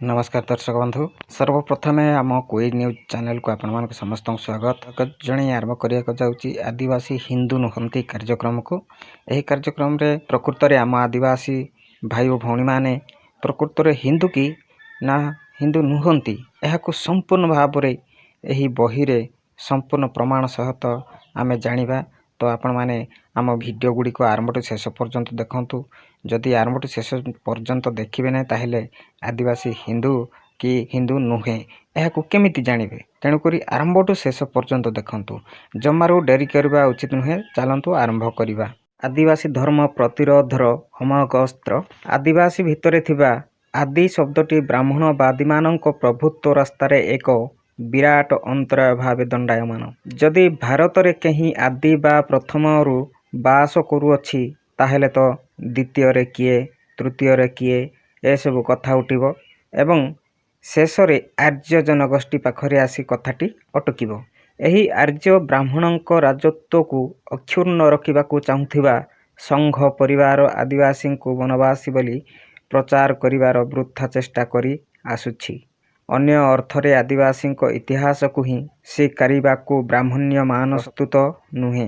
ନମସ୍କାର ଦର୍ଶକ ବନ୍ଧୁ। ସର୍ବପ୍ରଥମେ ଆମ କୋଇ ନ୍ୟୁଜ୍ ଚ୍ୟାନେଲକୁ ଆପଣମାନଙ୍କୁ ସମସ୍ତଙ୍କୁ ସ୍ୱାଗତ ଜଣାଇ ଆରମ୍ଭ କରିବାକୁ ଯାଉଛି ଆଦିବାସୀ ହିନ୍ଦୁ ନୁହନ୍ତି କାର୍ଯ୍ୟକ୍ରମକୁ। ଏହି କାର୍ଯ୍ୟକ୍ରମରେ ପ୍ରକୃତରେ ଆମ ଆଦିବାସୀ ଭାଇ ଓ ଭଉଣୀମାନେ ପ୍ରକୃତରେ ହିନ୍ଦୁ କି ନା ହିନ୍ଦୁ ନୁହନ୍ତି, ଏହାକୁ ସମ୍ପୂର୍ଣ୍ଣ ଭାବରେ ଏହି ବହିରେ ସମ୍ପୂର୍ଣ୍ଣ ପ୍ରମାଣ ସହିତ ଆମେ ଜାଣିବା। ତ ଆପଣମାନେ ଆମ ଭିଡ଼ିଓ ଗୁଡ଼ିକୁ ଆରମ୍ଭଠୁ ଶେଷ ପର୍ଯ୍ୟନ୍ତ ଦେଖନ୍ତୁ। ଯଦି ଆରମ୍ଭଠୁ ଶେଷ ପର୍ଯ୍ୟନ୍ତ ଦେଖିବେ ନାହିଁ, ତାହେଲେ ଆଦିବାସୀ ହିନ୍ଦୁ କି ହିନ୍ଦୁ ନୁହେଁ ଏହାକୁ କେମିତି ଜାଣିବେ? ତେଣୁକରି ଆରମ୍ଭଠୁ ଶେଷ ପର୍ଯ୍ୟନ୍ତ ଦେଖନ୍ତୁ। ଜମାରୁ ଡେରି କରିବା ଉଚିତ ନୁହେଁ। ଚାଲନ୍ତୁ ଆରମ୍ଭ କରିବା। ଆଦିବାସୀ ଧର୍ମ ପ୍ରତିରୋଧର ଅମୋଘ ଅସ୍ତ୍ର। ଆଦିବାସୀ ଭିତରେ ଥିବା ଆଦି ଶବ୍ଦଟି ବ୍ରାହ୍ମଣବାଦୀମାନଙ୍କ ପ୍ରଭୁତ୍ୱ ରାସ୍ତାରେ ଏକ ବିରାଟ ଅନ୍ତରାୟ ଭାବେ ଦଣ୍ଡାୟମାନ। ଯଦି ଭାରତରେ କେହି ଆଦି ବା ପ୍ରଥମରୁ ବାସ କରୁଅଛି, ତାହେଲେ ତ ଦ୍ୱିତୀୟରେ କିଏ, ତୃତୀୟରେ କିଏ, ଏସବୁ କଥା ଉଠିବ ଏବଂ ଶେଷରେ ଆର୍ଯ୍ୟ ଜନଗୋଷ୍ଠୀ ପାଖରେ ଆସି କଥାଟି ଅଟକିବ। ଏହି ଆର୍ଯ୍ୟ ବ୍ରାହ୍ମଣଙ୍କ ରାଜତ୍ୱକୁ ଅକ୍ଷୁଣ୍ଣ ରଖିବାକୁ ଚାହୁଁଥିବା ସଂଘ ପରିବାର ଆଦିବାସୀଙ୍କୁ ବନବାସୀ ବୋଲି ପ୍ରଚାର କରିବାର ବୃଥା ଚେଷ୍ଟା କରି ଆସୁଛି। ଅନ୍ୟ ଅର୍ଥରେ ଆଦିବାସୀଙ୍କ ଇତିହାସକୁ ହିଁ ସ୍ୱୀକାରିବାକୁ ବ୍ରାହ୍ମଣ୍ୟମାନ ପ୍ରସ୍ତୁତ ନୁହେଁ।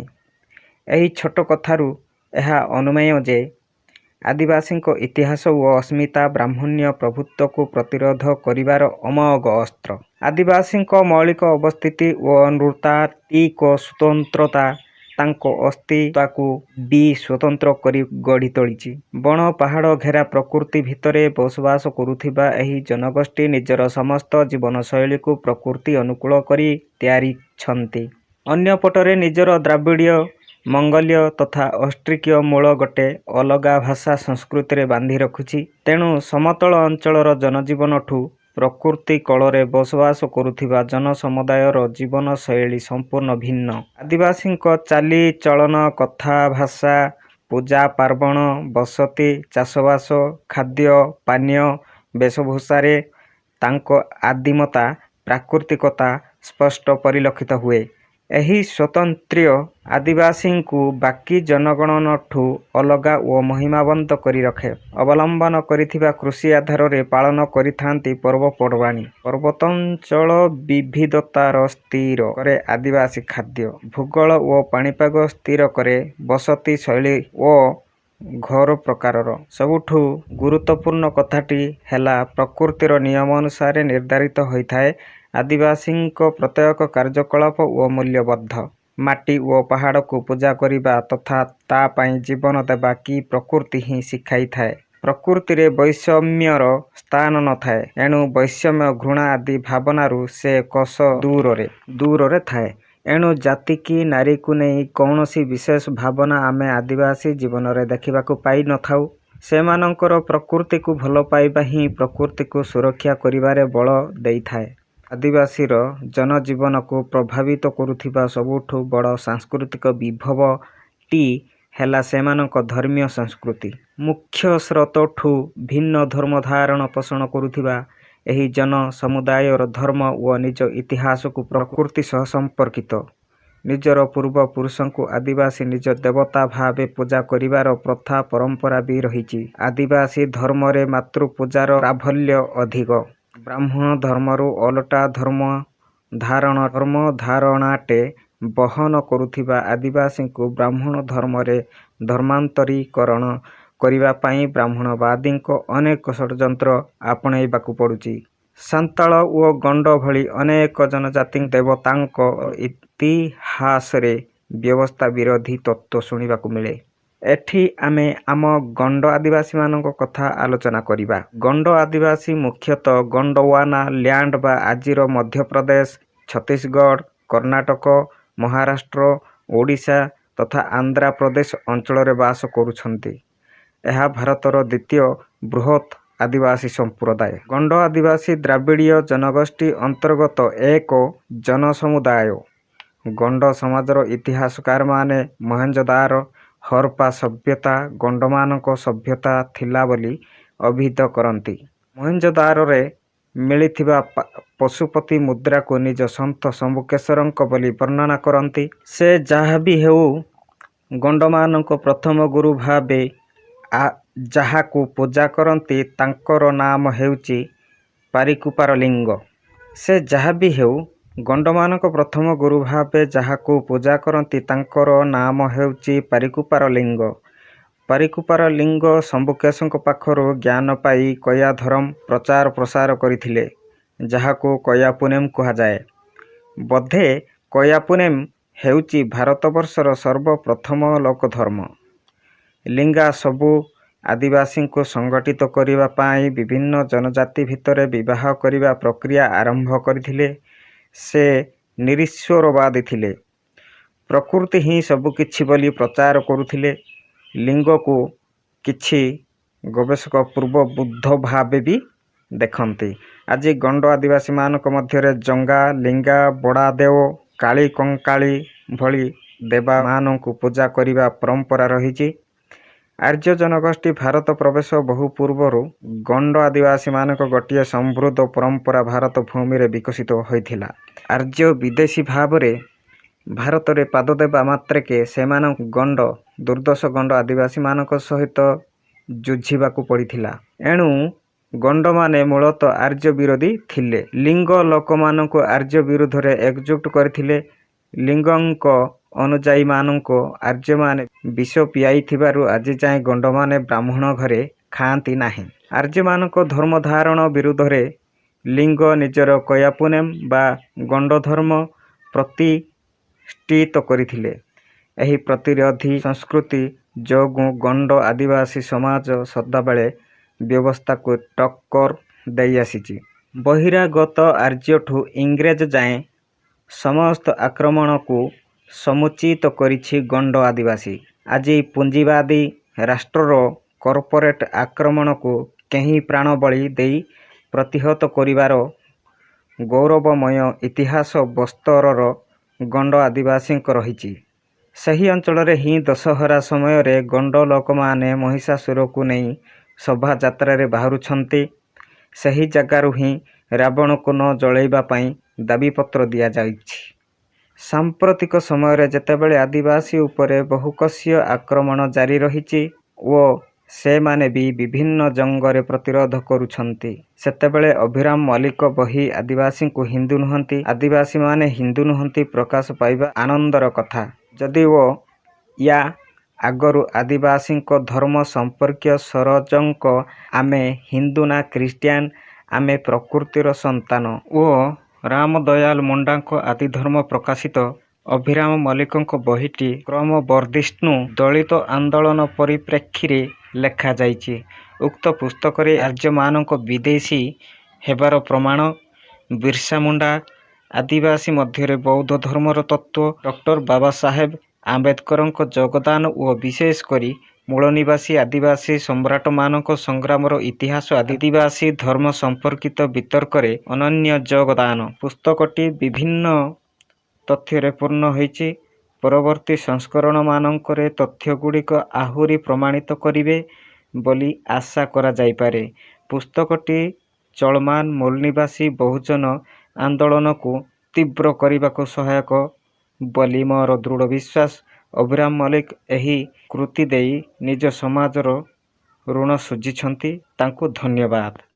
ଏହି ଛୋଟ କଥାରୁ ଏହା ଅନୁମେୟ ଯେ ଆଦିବାସୀଙ୍କ ଇତିହାସ ଓ ଅସ୍ମିତା ବ୍ରାହ୍ମଣ୍ୟ ପ୍ରଭୁତ୍ୱକୁ ପ୍ରତିରୋଧ କରିବାର ଅମୋଘ ଅସ୍ତ୍ର। ଆଦିବାସୀଙ୍କ ମୌଳିକ ଅବସ୍ଥିତି ଓ ନୃତାତ୍ତ୍ୱିକ ସ୍ୱତନ୍ତ୍ରତା ତାଙ୍କ ଅସ୍ମିତାକୁ ବି ସ୍ୱତନ୍ତ୍ର କରି ଗଢ଼ି ତୋଳିଛି। ବଣ ପାହାଡ଼ ଘେରା ପ୍ରକୃତି ଭିତରେ ବସବାସ କରୁଥିବା ଏହି ଜନଗୋଷ୍ଠୀ ନିଜର ସମସ୍ତ ଜୀବନଶୈଳୀକୁ ପ୍ରକୃତି ଅନୁକୂଳ କରି ତିଆରିଛନ୍ତି। ଅନ୍ୟପଟରେ ନିଜର ଦ୍ରାବିଡ଼ୀୟ, ମଙ୍ଗୋଲୀୟ ତଥା ଅଷ୍ଟ୍ରିକୀୟ ମୂଳ ଗୋଟେ ଅଲଗା ଭାଷା ସଂସ୍କୃତିରେ ବାନ୍ଧି ରଖିଛି। ତେଣୁ ସମତଳ ଅଞ୍ଚଳର ଜନଜୀବନଠୁ ପ୍ରକୃତି କୋଳରେ ବସବାସ କରୁଥିବା ଜନସମୁଦାୟର ଜୀବନଶୈଳୀ ସମ୍ପୂର୍ଣ୍ଣ ଭିନ୍ନ। ଆଦିବାସୀଙ୍କ ଚାଲିଚଳନ, କଥା, ଭାଷା, ପୂଜାପାର୍ବଣ, ବସତି, ଚାଷବାସ, ଖାଦ୍ୟ, ପାନୀୟ, ବେଶଭୂଷାରେ ତାଙ୍କ ଆଦିମତା, ପ୍ରାକୃତିକତା ସ୍ପଷ୍ଟ ପରିଲକ୍ଷିତ ହୁଏ। ଏହି ସ୍ୱାତନ୍ତ୍ର୍ୟ ଆଦିବାସୀଙ୍କୁ ବାକି ଜନଗଣଠୁ ଅଲଗା ଓ ମହିମାବନ୍ତ କରି ରଖେ। ଅବଲମ୍ବନ କରିଥିବା କୃଷି ଆଧାରରେ ପାଳନ କରିଥାନ୍ତି ପର୍ବପର୍ବାଣୀ। ପାର୍ବତ୍ୟାଞ୍ଚଳ ବିବିଧତାର ସ୍ଥିର କରେ ଆଦିବାସୀ ଖାଦ୍ୟ। ଭୂଗୋଳ ଓ ପାଣିପାଗ ସ୍ଥିର କରେ ବସତି ଶୈଳୀ ଓ ଘର ପ୍ରକାର। ସବୁଠୁ ଗୁରୁତ୍ୱପୂର୍ଣ୍ଣ କଥାଟି ହେଲା, ପ୍ରକୃତିର ନିୟମ ଅନୁସାରେ ନିର୍ଦ୍ଧାରିତ ହୋଇଥାଏ ଆଦିବାସୀଙ୍କ ପ୍ରତ୍ୟେକ କାର୍ଯ୍ୟକଳାପ ଓ ମୂଲ୍ୟବୋଧ। ମାଟି ଓ ପାହାଡ଼କୁ ପୂଜା କରିବା ତଥା ତା ପାଇଁ ଜୀବନ ଦେବା କି ପ୍ରକୃତି ହିଁ ଶିଖାଇଥାଏ। ପ୍ରକୃତିରେ ବୈଷମ୍ୟର ସ୍ଥାନ ନ ଥାଏ। ଏଣୁ ବୈଷମ୍ୟ, ଘୃଣା ଆଦି ଭାବନାରୁ ସେ କୋଶ ଦୂରରେ ଥାଏ। ଏଣୁ ଜାତି କି ନାରୀକୁ ନେଇ କୌଣସି ବିଶେଷ ଭାବନା ଆମେ ଆଦିବାସୀ ଜୀବନରେ ଦେଖିବାକୁ ପାଇ ନ ଥାଉ। ସେମାନଙ୍କର ପ୍ରକୃତିକୁ ଭଲପାଇବା ହିଁ ପ୍ରକୃତିକୁ ସୁରକ୍ଷା କରିବାରେ ବଳ ଦେଇଥାଏ। ଆଦିବାସୀର ଜନଜୀବନକୁ ପ୍ରଭାବିତ କରୁଥିବା ସବୁଠୁ ବଡ଼ ସାଂସ୍କୃତିକ ବିଭବଟି ହେଲା ସେମାନଙ୍କ ଧର୍ମୀୟ ସଂସ୍କୃତି। ମୁଖ୍ୟସ୍ରୋତଠୁ ଭିନ୍ନ ଧର୍ମ ଧାରଣ ପୋଷଣ କରୁଥିବା ଏହି ଜନ ସମୁଦାୟର ଧର୍ମ ଓ ନିଜ ଇତିହାସକୁ ପ୍ରକୃତି ସହ ସମ୍ପର୍କିତ। ନିଜର ପୂର୍ବପୁରୁଷଙ୍କୁ ଆଦିବାସୀ ନିଜ ଦେବତା ଭାବେ ପୂଜା କରିବାର ପ୍ରଥା ପରମ୍ପରା ବି ରହିଛି। ଆଦିବାସୀ ଧର୍ମରେ ମାତୃପୂଜାର ପ୍ରାବଲ୍ୟ ଅଧିକ। ବ୍ରାହ୍ମଣ ଧର୍ମରୁ ଓଲଟା ଧର୍ମଧାରଣାଟେ ବହନ କରୁଥିବା ଆଦିବାସୀଙ୍କୁ ବ୍ରାହ୍ମଣ ଧର୍ମରେ ଧର୍ମାନ୍ତରୀକରଣ କରିବା ପାଇଁ ବ୍ରାହ୍ମଣବାଦୀଙ୍କ ଅନେକ ଷଡ଼ଯନ୍ତ୍ର ଆପଣେଇବାକୁ ପଡୁଛି। ସାନ୍ତାଳ ଓ ଗଣ୍ଡ ଭଳି ଅନେକ ଜନଜାତିଙ୍କ ଦେବତାଙ୍କ ଇତିହାସରେ ବ୍ୟବସ୍ଥା ବିରୋଧୀ ତତ୍ତ୍ୱ ଶୁଣିବାକୁ ମିଳେ। ଏଠି ଆମେ ଆମ ଗଣ୍ଡ ଆଦିବାସୀମାନଙ୍କ କଥା ଆଲୋଚନା କରିବା। ଗଣ୍ଡ ଆଦିବାସୀ ମୁଖ୍ୟତଃ ଗଣ୍ଡୱାନା ଲ୍ୟାଣ୍ଡ ବା ଆଜିର ମଧ୍ୟପ୍ରଦେଶ, ଛତିଶଗଡ଼, କର୍ଣ୍ଣାଟକ, ମହାରାଷ୍ଟ୍ର, ଓଡ଼ିଶା ତଥା ଆନ୍ଧ୍ର ପ୍ରଦେଶ ଅଞ୍ଚଳରେ ବାସ କରୁଛନ୍ତି। ଏହା ଭାରତର ଦ୍ୱିତୀୟ ବୃହତ୍ ଆଦିବାସୀ ସମ୍ପ୍ରଦାୟ। ଗଣ୍ଡ ଆଦିବାସୀ ଦ୍ରାବିଡ଼ୀୟ ଜନଗୋଷ୍ଠୀ ଅନ୍ତର୍ଗତ ଏକ ଜନସମୁଦାୟ। ଗଣ୍ଡ ସମାଜର ଇତିହାସକାରମାନେ ମହେଞ୍ଜୋଦାରୋ, ହରପ୍ପା ସଭ୍ୟତା ଗଣ୍ଡମାନଙ୍କ ସଭ୍ୟତା ଥିଲା ବୋଲି ଅଭିହିତ କରନ୍ତି। ମହେଞ୍ଜୋଦାରୋରେ ମିଳିଥିବା ପଶୁପତି ମୁଦ୍ରାକୁ ନିଜ ସନ୍ଥ ସମ୍ବୁକେଶ୍ୱରଙ୍କ ବୋଲି ବର୍ଣ୍ଣନା କରନ୍ତି। ସେ ଯାହା ବି ହେଉ, ଗଣ୍ଡମାନଙ୍କ ପ୍ରଥମ ଗୁରୁ ଭାବେ ଯାହାକୁ ପୂଜା କରନ୍ତି, ତାଙ୍କର ନାମ ହେଉଛି ପାରିକୁପାର ଲିଙ୍ଗ। ସେ ଯାହା ବି ହେଉ, ଗଣ୍ଡମାନଙ୍କ ପ୍ରଥମ ଗୁରୁ ଭାବେ ଯାହାକୁ ପୂଜା କରନ୍ତି ତାଙ୍କର ନାମ ହେଉଛି ପାରିକୁପାର ଲିଙ୍ଗ। ପାରିକୁପାର ଲିଙ୍ଗ ସମ୍ବୁକେଶଙ୍କ ପାଖରୁ ଜ୍ଞାନ ପାଇ କୟା ଧରମ ପ୍ରଚାର ପ୍ରସାର କରିଥିଲେ, ଯାହାକୁ କୟାପୁନେମ୍ କୁହାଯାଏ। ବୋଧେ କୟାପୁନେମ୍ ହେଉଛି ଭାରତବର୍ଷର ସର୍ବପ୍ରଥମ ଲୋକଧର୍ମ। ଲିଙ୍ଗା ସବୁ ଆଦିବାସୀଙ୍କୁ ସଂଗଠିତ କରିବା ପାଇଁ ବିଭିନ୍ନ ଜନଜାତି ଭିତରେ ବିବାହ କରିବା ପ୍ରକ୍ରିୟା ଆରମ୍ଭ କରିଥିଲେ। ସେ ନିରୀଶ୍ୱରବାଦୀ ଥିଲେ। ପ୍ରକୃତି ହିଁ ସବୁକିଛି ବୋଲି ପ୍ରଚାର କରୁଥିଲେ। ଲିଙ୍ଗକୁ କିଛି ଗବେଷକ ପୂର୍ବ ବୁଦ୍ଧ ଭାବେ ବି ଦେଖନ୍ତି। ଆଜି ଗଣ୍ଡ ଆଦିବାସୀମାନଙ୍କ ମଧ୍ୟରେ ଜଙ୍ଗା, ଲିଙ୍ଗା, ବଡ଼ାଦେଓ, କାଳୀ, କଙ୍କାଳୀ ଭଳି ଦେବାମାନଙ୍କୁ ପୂଜା କରିବା ପରମ୍ପରା ରହିଛି। ଆର୍ଯ୍ୟ ଜନଗୋଷ୍ଠୀ ଭାରତ ପ୍ରବେଶ ବହୁ ପୂର୍ବରୁ ଗଣ୍ଡ ଆଦିବାସୀମାନଙ୍କ ଗୋଟିଏ ସମୃଦ୍ଧ ପରମ୍ପରା ଭାରତ ଭୂମିରେ ବିକଶିତ ହୋଇଥିଲା। ଆର୍ଯ୍ୟ ବିଦେଶୀ ଭାବରେ ଭାରତରେ ପାଦ ଦେବା ମାତ୍ରକେ ସେମାନଙ୍କୁ ଗଣ୍ଡ ଦୁର୍ଦ୍ଧର୍ଷ ଗଣ୍ଡ ଆଦିବାସୀମାନଙ୍କ ସହିତ ଯୁଝିବାକୁ ପଡ଼ିଥିଲା। ଏଣୁ ଗଣ୍ଡମାନେ ମୂଳତଃ ଆର୍ଯ୍ୟ ବିରୋଧୀ ଥିଲେ। ଲିଙ୍ଗ ଲୋକମାନଙ୍କୁ ଆର୍ଯ୍ୟ ବିରୁଦ୍ଧରେ ଏକଜୁଟ କରିଥିଲେ। ଲିଙ୍ଗଙ୍କ ଅନୁଯାୟୀମାନଙ୍କୁ ଆର୍ଯ୍ୟମାନେ ବିଷ ପିଆଇଥିବାରୁ ଆଜିଯାଏ ଗଣ୍ଡମାନେ ବ୍ରାହ୍ମଣ ଘରେ ଖାଆନ୍ତି ନାହିଁ। ଆର୍ଯ୍ୟମାନଙ୍କ ଧର୍ମଧାରଣ ବିରୁଦ୍ଧରେ ଲିଙ୍ଗ ନିଜର କୟାପୁନେମ୍ ବା ଗଣ୍ଡଧର୍ମ ପ୍ରତିଷ୍ଠିତ କରିଥିଲେ। ଏହି ପ୍ରତିରୋଧୀ ସଂସ୍କୃତି ଯୋଗୁଁ ଗଣ୍ଡ ଆଦିବାସୀ ସମାଜ ସଦାବେଳେ ବ୍ୟବସ୍ଥାକୁ ଟକ୍କର ଦେଇଆସିଛି। ବହିରାଗତ ଆର୍ଯ୍ୟଠୁ ଇଂରେଜ ଯାଏଁ ସମସ୍ତ ଆକ୍ରମଣକୁ ସମୁଚ୍ଚିତ କରିଛି ଗଣ୍ଡ ଆଦିବାସୀ। ଆଜି ପୁଞ୍ଜିବାଦୀ ରାଷ୍ଟ୍ରର କର୍ପୋରେଟ ଆକ୍ରମଣକୁ କେହି ପ୍ରାଣବଳି ଦେଇ ପ୍ରତିହତ କରିବାର ଗୌରବମୟ ଇତିହାସ ବସ୍ତରର ଗଣ୍ଡ ଆଦିବାସୀଙ୍କ ରହିଛି। ସେହି ଅଞ୍ଚଳରେ ହିଁ ଦଶହରା ସମୟରେ ଗଣ୍ଡ ଲୋକମାନେ ମହିଷାସୁରକୁ ନେଇ ଶୋଭାଯାତ୍ରାରେ ବାହାରୁଛନ୍ତି। ସେହି ଜାଗାରୁ ହିଁ ରାବଣକୁ ନ ଜଳାଇବା ପାଇଁ ଦାବିପତ୍ର ଦିଆଯାଇଛି। ସାମ୍ପ୍ରତିକ ସମୟରେ ଯେତେବେଳେ ଆଦିବାସୀ ଉପରେ ବହୁକୋଷୀୟ ଆକ୍ରମଣ ଜାରି ରହିଛି ଓ ସେମାନେ ବି ବିଭିନ୍ନ ଜଙ୍ଗରେ ପ୍ରତିରୋଧ କରୁଛନ୍ତି, ସେତେବେଳେ ଅଭିରାମ ମଲ୍ଲିକ ବହି ଆଦିବାସୀଙ୍କୁ ହିନ୍ଦୁ ନୁହନ୍ତି, ଆଦିବାସୀମାନେ ହିନ୍ଦୁ ନୁହନ୍ତି ପ୍ରକାଶ ପାଇବା ଆନନ୍ଦର କଥା। ଯଦିଓ ୟା ଆଗରୁ ଆଦିବାସୀଙ୍କ ଧର୍ମ ସମ୍ପର୍କୀୟ ସରୋଜଙ୍କ ଆମେ ହିନ୍ଦୁ ନା ଖ୍ରୀଷ୍ଟିଆନ, ଆମେ ପ୍ରକୃତିର ସନ୍ତାନ ଓ ରାମଦୟାଲ ମୁଣ୍ଡାଙ୍କ ଆଦିଧର୍ମ ପ୍ରକାଶିତ। ଅଭିରାମ ମଲ୍ଲିକଙ୍କ ବହିଟି କ୍ରମବର୍ଦ୍ଧିଷ୍ଣୁ ଦଳିତ ଆନ୍ଦୋଳନ ପରିପ୍ରେକ୍ଷୀରେ ଲେଖାଯାଇଛି। ଉକ୍ତ ପୁସ୍ତକରେ ଆର୍ଯ୍ୟମାନଙ୍କ ବିଦେଶୀ ହେବାର ପ୍ରମାଣ, ବିର୍ସା ମୁଣ୍ଡା, ଆଦିବାସୀ ମଧ୍ୟରେ ବୌଦ୍ଧ ଧର୍ମର ତତ୍ତ୍ୱ, ଡକ୍ଟର ବାବାସାହେବ ଆମ୍ବେଦକରଙ୍କ ଯୋଗଦାନ ଓ ବିଶେଷ କରି ମୂଳନିବାସୀ ଆଦିବାସୀ ସମ୍ରାଟମାନଙ୍କ ସଂଗ୍ରାମର ଇତିହାସ ଆଦିବାସୀ ଧର୍ମ ସମ୍ପର୍କିତ ବିତର୍କରେ ଅନନ୍ୟ ଯୋଗଦାନ। ପୁସ୍ତକଟି ବିଭିନ୍ନ ତଥ୍ୟରେ ପୂର୍ଣ୍ଣ ହୋଇଛି। ପରବର୍ତ୍ତୀ ସଂସ୍କରଣମାନଙ୍କରେ ତଥ୍ୟଗୁଡ଼ିକ ଆହୁରି ପ୍ରମାଣିତ କରିବେ ବୋଲି ଆଶା କରାଯାଇପାରେ। ପୁସ୍ତକଟି ଚଳମାନ ମୂଳନିବାସୀ ବହୁଜନ ଆନ୍ଦୋଳନକୁ ତୀବ୍ର କରିବାକୁ ସହାୟକ ବୋଲି ମୋର ଦୃଢ଼ ବିଶ୍ୱାସ। ଅଭିରାମ ମଲ୍ଲିକ ଏହି କୃତି ଦେଇ ନିଜ ସମାଜର ଋଣ ଶୁଝିଛନ୍ତି। ତାଙ୍କୁ ଧନ୍ୟବାଦ।